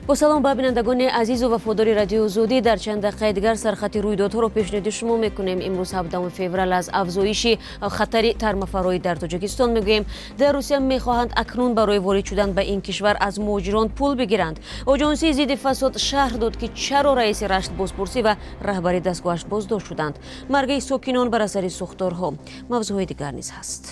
Бо салом ба бинандагони азизу вафодори Радиои Озодӣ. Дар чанд дақиқаи дигар сархати рӯйдодҳоро пешниҳоди шумо мекунем. Имрӯз, 17 феврал, аз афзоиши хатари тармафароӣ дар Тоҷикистон мегӯем. Дар Русия мехоҳанд акнун барои ворид шудан ба ин кишвар аз муҳоҷирон пул бигиранд. Оҷонсии зидди фасод шарҳ дод, ки чаро раиси Рашт бозпурсӣ ва раҳбари дастгоҳаш боздошт шуданд. Марги сокинон бар асари сӯхторҳо. Мавзӯъҳои дигар низ ҳаст.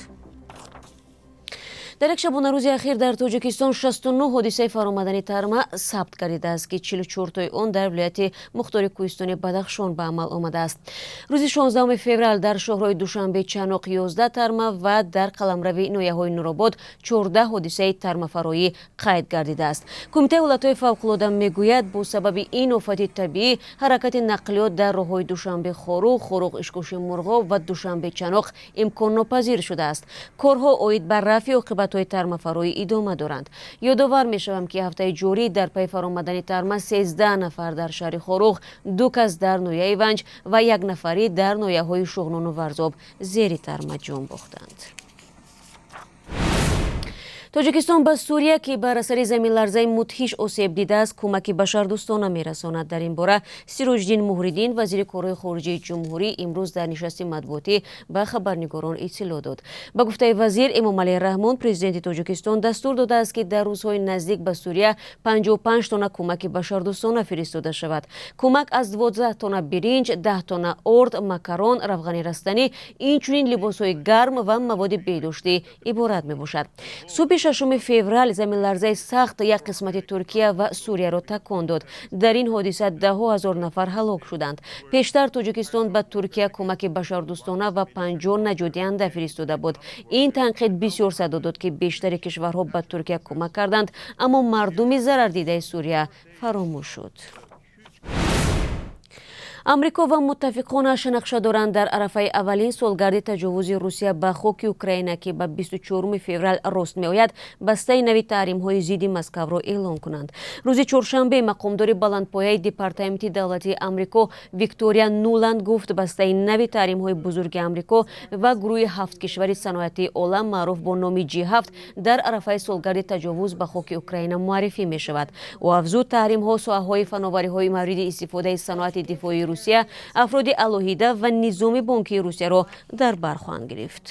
Дар як шабонарӯзи ахир дар Тоҷикистон 69 ҳодисаи фаромадани тарма сабт гардидааст, ки 44тои он дар вилояти мухтори кӯҳистони Бадахшон ба амал омадааст. Рӯзи 16 феврал дар шоҳроҳи Душанбе Чаноқ 11 тарма ва дар қаламрави ноҳияҳои Нуробод 14 ҳодисаи тармафароӣ қайд гардидааст. Кумитаи ҳолатҳои фавқулода мегӯяд, бо сабаби ин офати табиӣ ҳаракати нақлиёт дар роҳҳои Душанбе Хоруғ, Хоруғ Ишкошим Мурғоб ва Душанбе Чаноқ имконнопазир шудааст. Корҳо оид ба рафъи оқибатҳои тармафароӣ идома доранд. Ёдовар мешавам, ки ҳафтаи ҷорӣ дар пайи фаромадани тарма 13 нафар дар шаҳри Хоруғ, ду кас дар ноҳияи Ванҷ ва як нафарӣ дар ноҳияҳои Шуғнону Варзоб зери тарма ҷон бохтанд. Тоҷикистон ба Сурия, ки бар асари заминларзаи мудҳиш осеб дидааст, кӯмаки башардӯстона мерасонад. Дар ин бора Сироҷиддин Муҳриддин, вазири корҳои хориҷии ҷумҳурӣ, имрӯз дар нишасти матбуотӣ ба хабарнигорон иттилоъ дод. Ба гуфтаи вазир, Эмомалӣ Раҳмон, президенти Тоҷикистон, дастур додааст, ки дар рӯзҳои наздик ба Сурия 55 тонна кӯмаки башардӯстона фиристода шавад. Кӯмак аз 12 тонна биринҷ, 10 тонна орд, макарон, равғани растанӣ, инчунин либосҳои гарм ва маводи беҳдоштӣ иборат мебошад. Субҳи 6 феврал заминларзаи сахт як қисмати Туркия ва Сурияро такон дод. Дар ин ҳодиса даҳҳо ҳазор нафар ҳалок шуданд. Пештар Тоҷикистон ба Туркия кӯмаки башардӯстона ва 50 наҷотдиҳанда фиристода буд. Ин танқид бисёр садо дод, ки бештари кишварҳо ба Туркия кӯмак карданд, аммо мардуми зарардидаи Сурия фаромӯш шуд. Амрико ва муттафиқонаш нақша доранд дар арафаи аввалин солгарди таҷовузи Русия ба хоки Украина, ки ба 24 феврал рост меояд, бастаи нави таҳримҳои зидди Москавро эълон кунанд. Рӯзи чоршанбе мақомдори баландпояи Департаменти давлатии Амрико Виктория Нуланд гуфт, бастаи нави таҳримҳои бузурги Амрико ва гурӯҳи ҳафт кишвари саноатии олам, маъруф бо номи G7, дар арафаи солгарди таҷовуз ба хоки Украина муаррифӣ мешавад. Ӯ афзуд, таҳримҳо соҳаҳои фановариҳои мавриди истифодаи саноати дифоии Русия, афроди алоҳида ва низоми бонкии Русияро дар бар хоҳанд гирифт.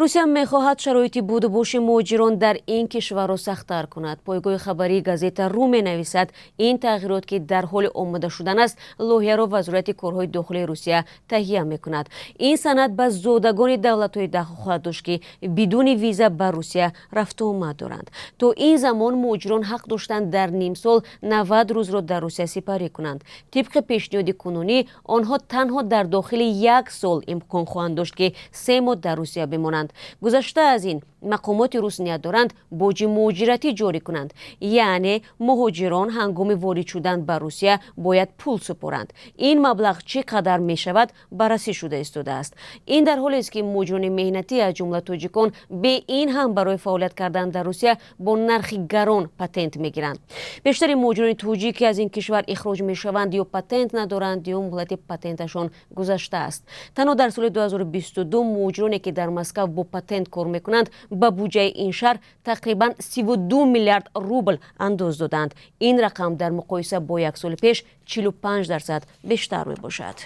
Русия мехоҳад шароити будубоши муҳоҷирон дар ин кишварро сахттар кунад. Пойгоҳи хабарии Газета Ру менависад, ин тағйирот, ки дар ҳоли омода шудан аст, лоиҳаро Вазорати корҳои дохилии Русия таҳия мекунад. Ин санад ба зодагони давлатҳои дахл хоҳад дошт, ки бидуни виза ба Русия рафтуомад доранд. То ин замон муҳоҷирон ҳақ доштанд дар нимсол 90 рӯзро дар Русия сипарӣ кунанд. Тибқи пешниҳоди кунунӣ, онҳо танҳо дар дохили як сол имкон хоҳанд дошт, ки 3 моҳ дар Русия бимонанд. Гузашта аз ин, мақомоти рус ният доранд боҷи муҳоҷиратӣ ҷорӣ кунанд, яъне муҳоҷирон ҳангоми ворид шудан ба Русия бояд пул супоранд. Ин маблағ чӣ қадар мешавад, баррасӣ шуда истодааст. Ин дар ҳолест, ки муҳоҷирони меҳнатӣ, аз ҷумла тоҷикон, бе ин ҳам барои фаъолият кардан дар Русия бо нархи гарон патент мегиранд. Бештари муҳоҷирони тоҷик, ки аз ин кишвар ихроҷ мешаванд, ё патент надоранд, ё муҳлати патенташон гузаштааст. Танҳо дар соли 2022 муҳоҷироне, ки дар Москав бо патент кор мекунанд, ба буҷаи ин шаҳр тақрибан 32 миллиард рубл андоз доданд. Ин рақам дар муқоиса бо як соли пеш 45% бештар мебошад.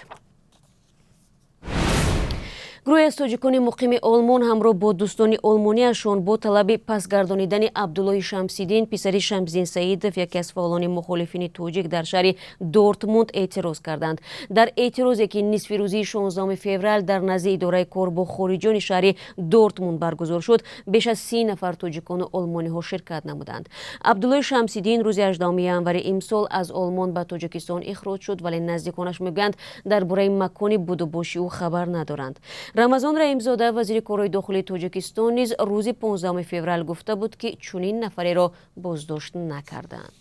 Гурӯҳе аз тоҷикони муқими Олмон ҳамроҳ бо дӯстони олмониашон бо талаби пасгардонидани Абдуллоҳи Шамсиддин, писари Шамсиддин Саидов, яке аз фаъолони мухолифини тоҷик, дар шаҳри Дортмунд эътироз карданд. Дар эътирозе, ки нисфи рӯзии 16 феврал дар назди идораи кор бо хориҷиёни шаҳри Дортмунд баргузор шуд, беш аз 30 нафар тоҷикону олмониҳо ширкат намуданд. Абдуллоҳи Шамсиддин рӯзи 18 январи имсол аз Олмон ба Тоҷикистон ихроҷ шуд, вале наздиконаш мегӯянд, дар бораи макони будубоши ӯ хабар надоранд. Рамазон Раҳимзода, вазири корҳои дохилии Тоҷикистон, низ рӯзи 15 феврал гуфта буд, ки чунин нафареро боздошт накарданд.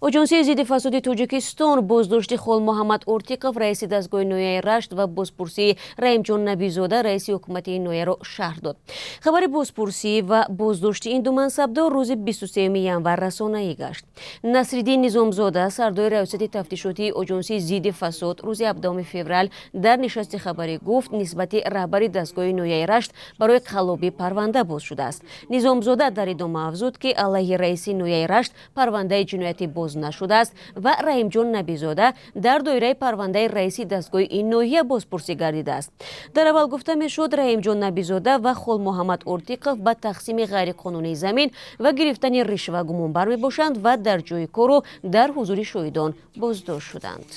Оҷонсии зидди фасоди Тоҷикистон боздошти Холмуҳаммад Ортиқов, раиси дастгоҳи ноҳияи Рашт, ва бозпурсии Раимҷон Набизода, раиси ҳукумати ин ноҳияро шарҳ дод. Хабари бозпурсӣ ва боздошти ин ду мансабдор рӯзи 23 январ расонаӣ гашт. Насриддин Низомзода, сардори раёсати тафтишотии Оҷонсии зидди фасод, рӯзи 17 феврал дар нишасти хабарӣ гуфт, нисбати раҳбари дастгоҳи ноҳияи Рашт барои қаллобӣ парванда боз шудааст. Низомзода дар идома афзуд, ки алайҳи раиси ноҳияи Рашт парвандаи ҷиноятӣ боз нашудааст ва Раҳимҷон Набизода дар доираи парвандаи раиси дастгоҳи ин ноҳия бозпурсӣ гардидааст. Дар аввал гуфта мешуд, Раҳимҷон Набизода ва Холмуҳаммад Ортиқов ба тақсими ғайриқонунии замин ва гирифтани ришва гумонбар мебошанд ва дар ҷои кору дар ҳузури шоҳидон боздошт шуданд.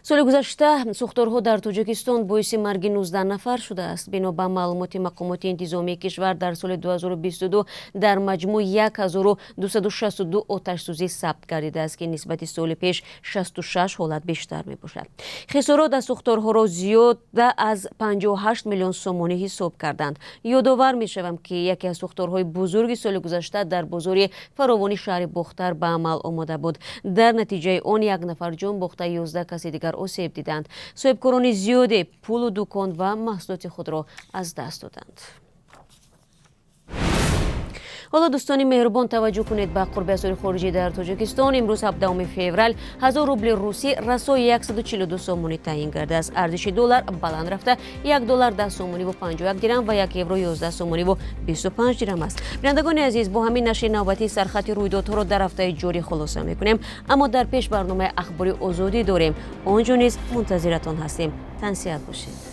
Соли гузашта сӯхторҳо дар Тоҷикистон боиси марги 19 нафар шудааст. Бино ба маълумоти мақомоти интизомии кишвар, дар соли 2022 дар маҷмӯъ 1262 оташсӯзӣ сабт гардидааст, ки нисбати соли пеш 66 ҳолат бештар мебошад. Хисорот аз сӯхторҳоро зиёда аз 58 миллион сомонӣ ҳисоб карданд. Ёдовар мешавам, ки яке аз сӯхторҳои бузурги соли гузашта дар бозори фаровони шаҳри Бохтар ба амал омода буд. Дар натиҷаи он як нафар ҷон бохта, 11 каси дигар осеб диданд. Соҳибкорони зиёде пулу дукон ва маҳсулоти худро аз даст доданд. Ҳоло, дӯстони меҳрубон, таваҷҷӯҳ кунед ба қурби асъори хориҷӣ дар Тоҷикистон. Имрӯз, 17 феврал, 1000 рубли русӣ расо 142 сомонӣ таъин гардааст. Арзиши доллар баланд рафта, 1 доллар 10 сомониву 51 дирам ва 1 евро 11 сомониву 25 дирам аст. Бинандагони азиз, бо ҳамин нашри навбатии сархати рӯйдодҳоро дар ҳафтаи ҷорӣ хулоса мекунем. Аммо дар пеш барномаи Ахбори Озодӣ дорем. Он ҷо низ мунтазиратон ҳастем. Тансиҳат бошед.